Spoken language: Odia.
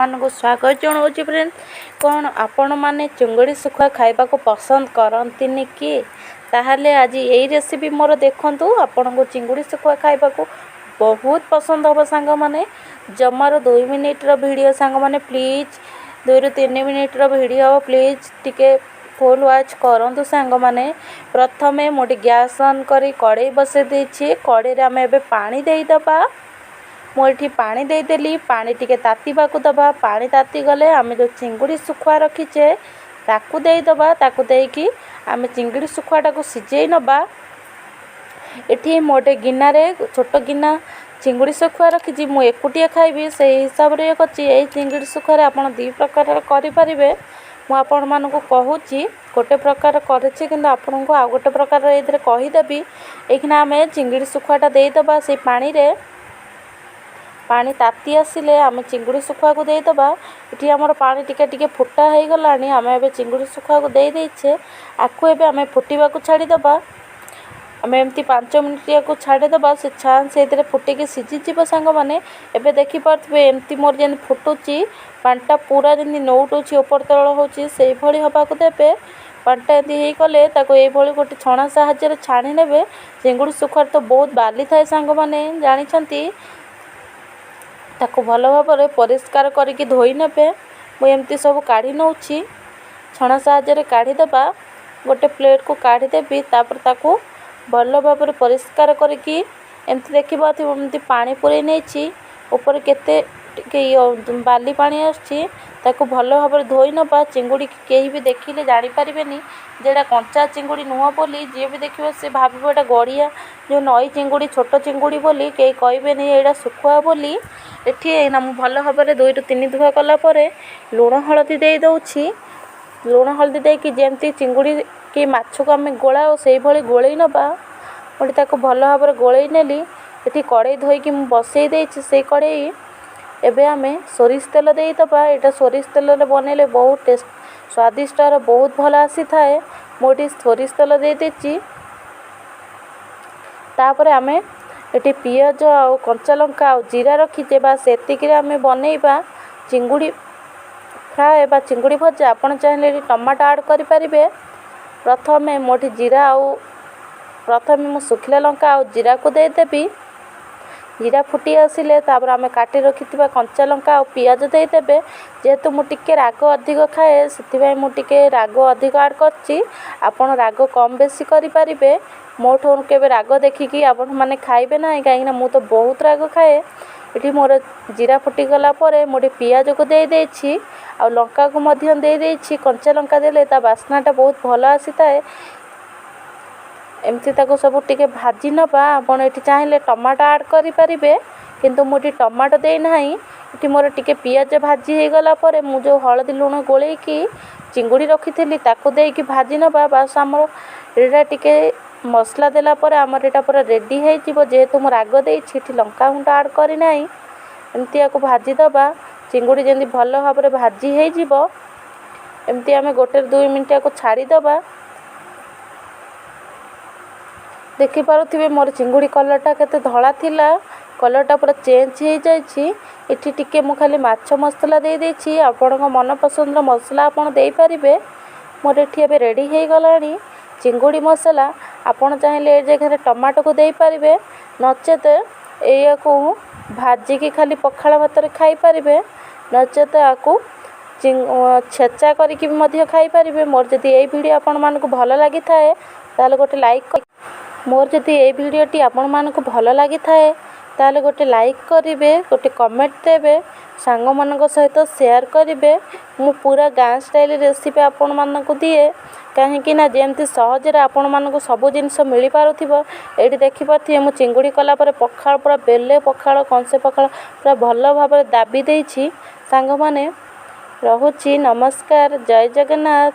ମାନଙ୍କୁ ସ୍ୱାଗତ ଜଣାଉଛି ଫ୍ରେଣ୍ଡ। କ'ଣ ଆପଣମାନେ ଚିଙ୍ଗୁଡ଼ି ଶୁଖୁଆ ଖାଇବାକୁ ପସନ୍ଦ କରନ୍ତିନି କି? ତାହେଲେ ଆଜି ଏଇ ରେସିପି ମୋର ଦେଖନ୍ତୁ, ଆପଣଙ୍କୁ ଚିଙ୍ଗୁଡ଼ି ଶୁଖୁଆ ଖାଇବାକୁ ବହୁତ ପସନ୍ଦ ହେବ ସାଙ୍ଗମାନେ। ଜମାରୁ 2 ମିନିଟ୍ର ଭିଡ଼ିଓ ସାଙ୍ଗମାନେ, ପ୍ଲିଜ୍ 2ରୁ 3 ମିନିଟ୍ର ଭିଡ଼ିଓ, ପ୍ଲିଜ୍ ଟିକେ ଫୁଲ୍ ୱାଚ୍ କରନ୍ତୁ ସାଙ୍ଗମାନେ। ପ୍ରଥମେ ମୁଁ ଟିକେ ଗ୍ୟାସ୍ ଅନ୍ କରି କଡ଼େଇ ବସାଇ ଦେଇଛି। କଡ଼େଇରେ ଆମେ ଏବେ ପାଣି ଦେଇଦେବା। ମୁଁ ଏଠି ପାଣି ଦେଇଦେଲି। ପାଣି ଟିକେ ତାତିବାକୁ ଦେବା। ପାଣି ତାତିଗଲେ ଆମେ ଯେଉଁ ଚିଙ୍ଗୁଡ଼ି ଶୁଖୁଆ ରଖିଛେ, ତାକୁ ଦେଇଦେବା। ତାକୁ ଦେଇକି ଆମେ ଚିଙ୍ଗୁଡ଼ି ଶୁଖୁଆଟାକୁ ସିଝେଇ ନେବା। ଏଠି ମୁଁ ଗୋଟେ ଗିନାରେ, ଛୋଟ ଗିନା ଚିଙ୍ଗୁଡ଼ି ଶୁଖୁଆ ରଖିଛି। ମୁଁ ଏକୁଟିଆ ଖାଇବି, ସେଇ ହିସାବରେ ଇଏ କରିଛି। ଏଇ ଚିଙ୍ଗୁଡ଼ି ଶୁଖୁଆରେ ଆପଣ 2 ପ୍ରକାରର କରିପାରିବେ। ମୁଁ ଆପଣମାନଙ୍କୁ କହୁଛି, ଗୋଟେ ପ୍ରକାର କରିଛି, କିନ୍ତୁ ଆପଣଙ୍କୁ ଆଉ ଗୋଟେ ପ୍ରକାର ଏଇଥିରେ କହିଦେବି। ଏଇଖିନା ଆମେ ଚିଙ୍ଗୁଡ଼ି ଶୁଖୁଆଟା ଦେଇଦେବା ସେଇ ପାଣିରେ। ପାଣି ତାତି ଆସିଲେ ଆମେ ଚିଙ୍ଗୁଡ଼ି ଶୁଖୁଆକୁ ଦେଇଦେବା। ଏଠି ଆମର ପାଣି ଟିକେ ଟିକେ ଫୁଟା ହେଇଗଲାଣି। ଆମେ ଏବେ ଚିଙ୍ଗୁଡ଼ି ଶୁଖୁଆକୁ ଦେଇ ଦେଇଛେ। ଆକୁ ଏବେ ଆମେ ଫୁଟିବାକୁ ଛାଡ଼ିଦେବା। ଆମେ ଏମିତି 5 ମିନିଟ୍ ୟାକୁ ଛାଡ଼ିଦେବା, ସେ ଛାନ୍ ସେଇଥିରେ ଫୁଟିକି ସିଝିଯିବ ସାଙ୍ଗମାନେ। ଏବେ ଦେଖିପାରୁଥିବେ, ଏମିତି ମୋର ଯେମିତି ଫୁଟୁଛି, ପାଣିଟା ପୁରା ଯେମିତି ନଉଟୁଛି, ଉପର ତଳ ହେଉଛି, ସେଇଭଳି ହେବାକୁ ଦେବେ। ପାଣିଟା ଏମିତି ହେଇଗଲେ ତାକୁ ଏଇଭଳି ଗୋଟେ ଛଣା ସାହାଯ୍ୟରେ ଛାଣି ନେବେ। ଚିଙ୍ଗୁଡ଼ି ଶୁଖୁଆରେ ତ ବହୁତ ବାଲି ଥାଏ ସାଙ୍ଗମାନେ, ଜାଣିଛନ୍ତି। ତାକୁ ଭଲ ଭାବରେ ପରିଷ୍କାର କରିକି ଧୋଇ ନେବେ। ମୁଁ ଏମିତି ସବୁ କାଢ଼ି ନେଉଛି। ଛଣା ସାହାଯ୍ୟରେ କାଢ଼ିଦେବା। ଗୋଟେ ପ୍ଲେଟ୍କୁ କାଢ଼ିଦେବି। ତାପରେ ତାକୁ ଭଲ ଭାବରେ ପରିଷ୍କାର କରିକି ଏମିତି ଦେଖିପାରୁଥିବ, ଏମିତି ପାଣି ପୁରେଇ ନେଇଛି। ଉପରେ କେତେ ଟିକେ ବାଲି ପାଣି ଆସୁଛି, ତାକୁ ଭଲ ଭାବରେ ଧୋଇ ନେବା। ଚିଙ୍ଗୁଡ଼ିକି କେହି ବି ଦେଖିଲେ ଜାଣିପାରିବେନି ଯେ ଏଇଟା କଞ୍ଚା ଚିଙ୍ଗୁଡ଼ି ନୁହଁ ବୋଲି। ଯିଏ ବି ଦେଖିବ, ସେ ଭାବିବ ଏଇଟା ଗଡ଼ିଆ, ଯେଉଁ ନଈ ଚିଙ୍ଗୁଡ଼ି, ଛୋଟ ଚିଙ୍ଗୁଡ଼ି ବୋଲି। କେହି କହିବେନି ଏଇଟା ଶୁଖୁଆ ବୋଲି। ଏଠି ଏଇନା ମୁଁ ଭଲ ଭାବରେ 2ରୁ 3 ଧୁଆ କଲା ପରେ ଲୁଣ ହଳଦୀ ଦେଇ ଦେଉଛି। ଲୁଣ ହଳଦୀ ଦେଇକି ଯେମିତି ଚିଙ୍ଗୁଡ଼ି କି ମାଛକୁ ଆମେ ଗୋଳାଉ, ସେଇଭଳି ଗୋଳେଇ ନେବା। ମୁଁ ଏଠି ତାକୁ ଭଲ ଭାବରେ ଗୋଳେଇ ନେଲି। ଏଠି କଡ଼େଇ ଧୋଇକି ମୁଁ ବସେଇ ଦେଇଛି। ସେଇ କଡ଼େଇ ଏବେ ଆମେ ସୋରିଷ ତେଲ ଦେଇଦେବା। ଏଇଟା ସୋରିଷ ତେଲରେ ବନେଇଲେ ବହୁତ ଟେଷ୍ଟ, ସ୍ୱାଦିଷ୍ଟର ବହୁତ ଭଲ ଆସିଥାଏ। ମୁଁ ଏଠି ସୋରିଷ ତେଲ ଦେଇଦେଇଛି। ତାପରେ ଆମେ ଏଠି ପିଆଜ ଆଉ କଞ୍ଚା ଲଙ୍କା ଆଉ ଜିରା ରଖିଛେ। ବା ସେତିକିରେ ଆମେ ବନେଇବା ଚିଙ୍ଗୁଡ଼ି ଫ୍ରାଏ ବା ଚିଙ୍ଗୁଡ଼ି ଭଜା। ଆପଣ ଚାହିଁଲେ ଏଠି ଟମାଟୋ ଆଡ଼୍ କରିପାରିବେ। ପ୍ରଥମେ ମୁଁ ଏଠି ଜିରା ଆଉ ପ୍ରଥମେ ମୁଁ ଶୁଖିଲା ଲଙ୍କା ଆଉ ଜିରାକୁ ଦେଇଦେବି। ଜିରା ଫୁଟି ଆସିଲେ ତାପରେ ଆମେ କାଟି ରଖିଥିବା କଞ୍ଚା ଲଙ୍କା ଆଉ ପିଆଜ ଦେଇଦେବେ। ଯେହେତୁ ମୁଁ ଟିକେ ରାଗ ଅଧିକ ଖାଏ, ସେଥିପାଇଁ ମୁଁ ଟିକେ ରାଗ ଅଧିକ ଆଡ଼୍ କରିଛି। ଆପଣ ରାଗ କମ୍ ବେଶୀ କରିପାରିବେ। ମୋଠୁ କେବେ ରାଗ ଦେଖିକି ଆପଣମାନେ ଖାଇବେ ନାହିଁ, କାହିଁକିନା ମୁଁ ତ ବହୁତ ରାଗ ଖାଏ। ଏଠି ମୋର ଜିରା ଫୁଟିଗଲା ପରେ ମୁଁ ଏଠି ପିଆଜକୁ ଦେଇଦେଇଛି ଆଉ ଲଙ୍କାକୁ ମଧ୍ୟ ଦେଇଦେଇଛି। କଞ୍ଚା ଲଙ୍କା ଦେଲେ ତା ବାସ୍ନାଟା ବହୁତ ଭଲ ଆସିଥାଏ। ଏମିତି ତାକୁ ସବୁ ଟିକେ ଭାଜି ନେବା। ଆପଣ ଏଠି ଚାହିଁଲେ ଟମାଟୋ ଆଡ଼୍ କରିପାରିବେ, କିନ୍ତୁ ମୁଁ ଏଠି ଟମାଟୋ ଦେଇନାହିଁ। ଏଠି ମୋର ଟିକେ ପିଆଜ ଭାଜି ହେଇଗଲା ପରେ ମୁଁ ଯେଉଁ ହଳଦୀ ଲୁଣ ଗୋଳେଇକି ଚିଙ୍ଗୁଡ଼ି ରଖିଥିଲି, ତାକୁ ଦେଇକି ଭାଜି ନେବା। ବାସ୍, ଆମର ଏଇଟା ଟିକେ ମସଲା ଦେଲା ପରେ ଆମର ଏଇଟା ପୁରା ରେଡ଼ି ହେଇଯିବ। ଯେହେତୁ ମୁଁ ରାଗ ଦେଇଛି, ଏଠି ଲଙ୍କା ଗୁଣ୍ଡ ଆଡ଼୍ କରିନାହିଁ। ଏମିତି ୟାକୁ ଭାଜିଦେବା। ଚିଙ୍ଗୁଡ଼ି ଯେମିତି ଭଲ ଭାବରେ ଭାଜି ହେଇଯିବ, ଏମିତି ଆମେ 1ରୁ 2 ମିନିଟ୍ ୟାକୁ ଛାଡ଼ିଦେବା। ଦେଖିପାରୁଥିବେ, ମୋର ଚିଙ୍ଗୁଡ଼ି କଲର୍ଟା କେତେ ଧଳା ଥିଲା, କଲର୍ଟା ପୁରା ଚେଞ୍ଜ ହେଇଯାଇଛି। ଏଠି ଟିକେ ମୁଁ ଖାଲି ମାଛ ମସଲା ଦେଇଦେଇଛି। ଆପଣଙ୍କ ମନ ପସନ୍ଦର ମସଲା ଆପଣ ଦେଇପାରିବେ। ମୋର ଏଠି ଏବେ ରେଡ଼ି ହେଇଗଲାଣି ଚିଙ୍ଗୁଡ଼ି ମସଲା। ଆପଣ ଚାହିଁଲେ ଏ ଜାଗାରେ ଟମାଟୋକୁ ଦେଇପାରିବେ, ନଚେତ ଏଇଆକୁ ଭାଜିକି ଖାଲି ପଖାଳ ଭାତରେ ଖାଇପାରିବେ, ନଚେତ ଆକୁ ଛେଚା କରିକି ବି ମଧ୍ୟ ଖାଇପାରିବେ। ମୋର ଯଦି ଏଇ ଭିଡ଼ିଓ ଆପଣମାନଙ୍କୁ ଭଲ ଲାଗିଥାଏ, ତାହେଲେ ଗୋଟେ ଲାଇକ୍। ମୋର ଯଦି ଏଇ ଭିଡ଼ିଓଟି ଆପଣମାନଙ୍କୁ ଭଲ ଲାଗିଥାଏ, ତାହେଲେ ଗୋଟେ ଲାଇକ୍ କରିବେ, ଗୋଟେ କମେଣ୍ଟ ଦେବେ, ସାଙ୍ଗମାନଙ୍କ ସହିତ ସେୟାର କରିବେ। ମୁଁ ପୁରା ଗାଁ ଷ୍ଟାଇଲ୍ ରେସିପି ଆପଣମାନଙ୍କୁ ଦିଏ, କାହିଁକି ନା ଯେମିତି ସହଜରେ ଆପଣମାନଙ୍କୁ ସବୁ ଜିନିଷ ମିଳିପାରୁଥିବ। ଏଇଠି ଦେଖିପାରୁଥିବେ, ମୁଁ ଚିଙ୍ଗୁଡ଼ି କଲା ପରେ ପଖାଳ ପୁରା ବେଲେ ପଖାଳ, କଂସେ ପଖାଳ ପୁରା ଭଲ ଭାବରେ ଦାବି ଦେଇଛି ସାଙ୍ଗମାନେ। ରହୁଛି, ନମସ୍କାର, ଜୟ ଜଗନ୍ନାଥ।